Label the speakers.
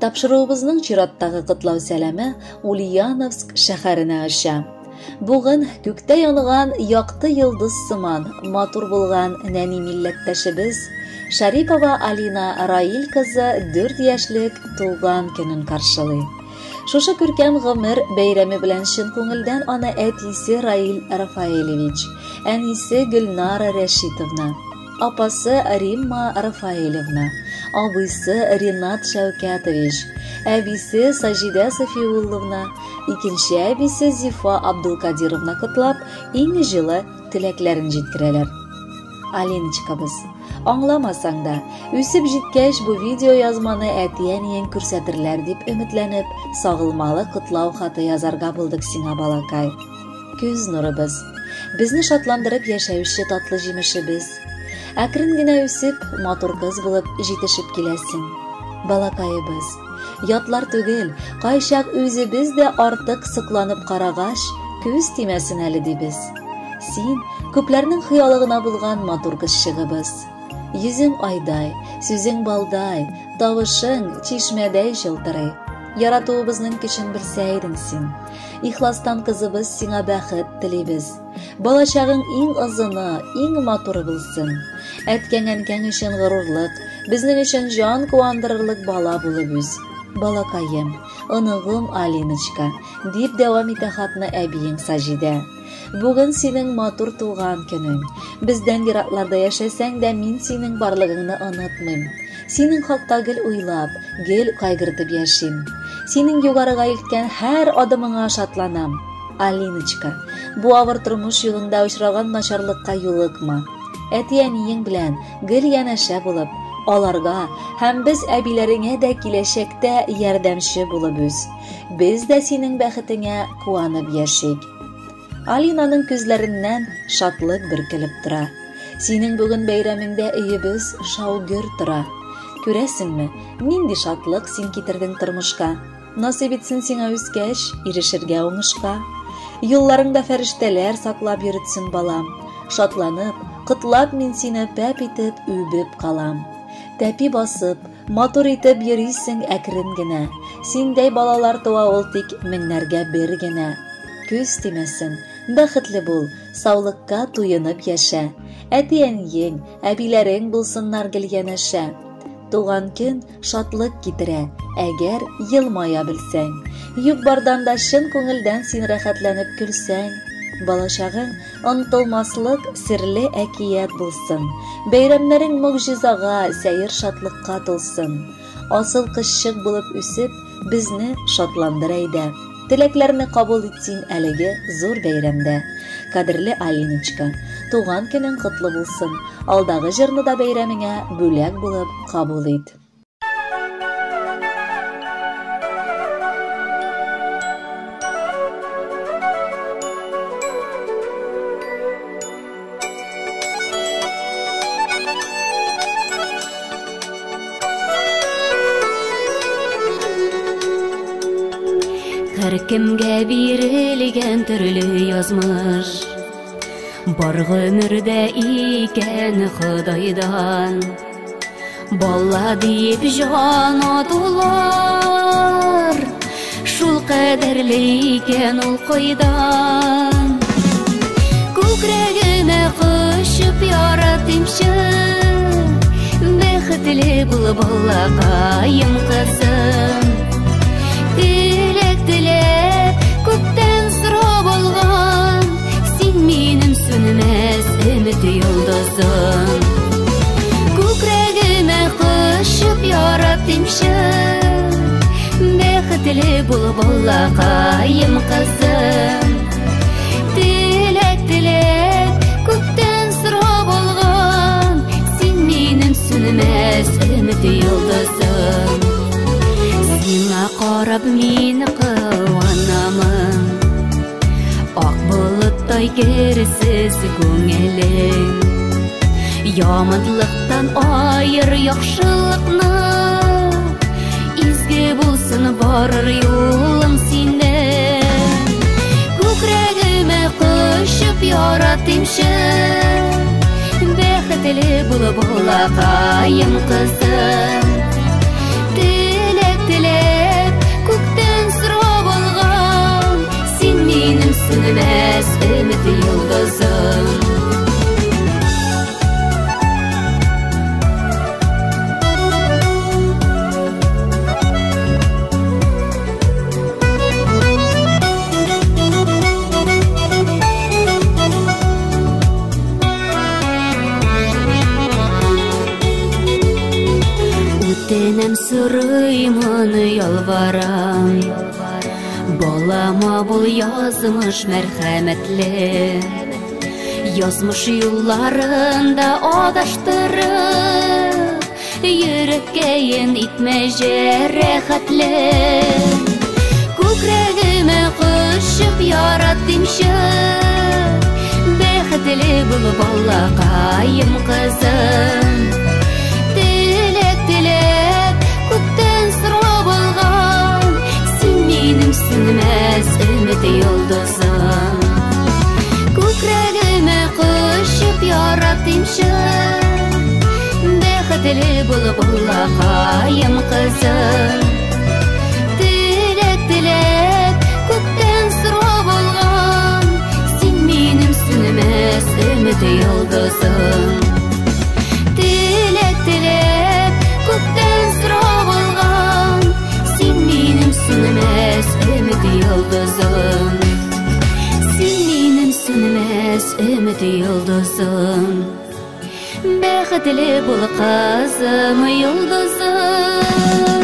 Speaker 1: Тапшыруыбызның чираттагы котлау сәламе Ульяновск шәһәренә оча. Бүген күктә янган якты йолдыз сыман матур булган нәни милләттәшебез Шарипова Алина Раил кызы 4 яшьлек туган көнен каршылый. Шушы күркәм гомер бәйрәме белән чын күңелдән аны әтисе Раил Рафаэлевич, әнисе Гөлнара Рәшитовна, апасы Римма Рафаэлевна, абыйсы Ринат Шәүкәтович, әбисе Саҗидә Софиулловна, икенче әбисе Зифа Абдулкадировна котлап, иң җылы теләкләрен җиткерәләр. Алиночкабыз, аңламасаң да, үсеп җиткәч бу видео язманы әти-әниең күрсәтерләр дип өметләнеп, сагылмалы котлау хаты язарга булдык сиңа, балакай. Күз нурыбыз, безне шатландырып яшәүче татлы җимешебез. Әкрен генә үсеп, матур кыз булып җитешеп киләсең. Балакаебыз, ятлар түгел, кайчак үзебез дә артык сокланып карагач, күз тимәсен әле дибез. Син күпләрнең хыялы гына булган матур кызчыгыбыз. Йөзең айдай, сүзең балдай, тавышың чишмәдәй жылтырый. Яратуыбызның көчен белсә идең син. Ихластан кызыбыз сиңа бәхет телибез. Балачагың иң озыны, иң матуры булсын. Әткәң-әнкәң өчен горурлык, безнең өчен җан куандырырлык бала булып үс. Балакаем, оныгым Алиночка, дип дәвам итә хатны әбиең Саҗидә. Бүген синең матур туган көнең. Бездән еракларда яшәсәң дә, мин синең барлыгыңны онытмыйм. Синең хакта гел уйлап, гел кайгыртып яшим. Синең югарыга илткән һәр адымыңа шатланам. Алиночка, бу авыр тормыш юлында очраган начарлыкка юлыкма. Әти-әниең белән гел янәшә булып, аларга һәм без әбиләреңә дә киләчәктә ярдәмче булып үс. Без дә синең бәхетеңә куанып яшик. Алинаның күзләреннән шатлык бөркелеп тора. Синең бүген бәйрәмеңдә өебез шау-гөр тора. Күрәсеңме, нинди шатлык син китердең тормышка. Насыйп итсен сиңа үскәч, ирешергә уңышка. Юлларыңда фәрештәләр саклап йөртсен, балам. Шатланып, котлап мин сине пәп итеп үбеп калам. Тәпи басып, матур итеп йөрисең әкрен генә. Синдәй балалар туа ул тик меңнәргә бер генә. Күз тимәсен, бәхетле бул, саулыкка туенып яшә. Әти-әниең, әбиләрең булсыннар гел янәшә. Туган көн шатлык китерә, әгәр елмая белсәң. Юк бардан да чын күңелдән син рәхәтләнеп көлсәң. Балачагың онытылмаслык серле әкият булсын. Бәйрәмнәрең могҗизага, сәер шатлыкка тулсын. Асыл кызчык булып үсеп, безне шатландыр әйдә. Теләкләрне кабул ит син әлеге зур бәйрәмдә. Кадерле Алиночка, туган көнең котлы булсын. Алдагы җырны да бәйрәмеңә бүләк булып кабул ит.
Speaker 2: Һәркемгә бирелгән төрле язмыш, бар гомердә икән Ходайдан. Бала диеп җан атулар, шул кадәрле икән ул кайдан. Күкрәгемә кочып яратыймчы, бәхетле бул, балакаем кызым. Теләк теләп күктән сорап алган, син минем сүнмәс өмет йолдызым. Күкрәгемә кочып яратыймчы, бәхетле бул, балакаем кызым. Теләк теләп күктән сорап алган, син минем сүнмәс өмет йолдызым. Сиңа карап мин куанамын, ак болыттай керсез күңелең. Яманлыктан айыр яхшылыкны, изге булсын барыр юлың синең. Күкрәгемә кочып яратыймчы, бәхетле бул, балакаем кызым. Теләк теләп Сорыймын, ялварам. Балама бул, язмыш, мәрхәмәтле. Язмыш юлларында адаштырып, йөрәккәен итмә җәрәхәтле. Күкрәгемә кочып яратыймчы, бәхетле бул, балакаем, кызым. Теләк теләп, күктән сорап алган, син минем сүнмәс өмет йолдызым. Күкрәгемә кочып яратыймчы, бәхетле бул, балакаем, кызым. Теләк теләп, күктән сорап алган, син минем сүнмәс өмет йолдызым. Теләк теләп, күктән сорап алган, син минем сүнмәс өмет йолдызым. Син минем сүнмәс өмет йолдызым. Бәхетле бул, кызым, йолдызым.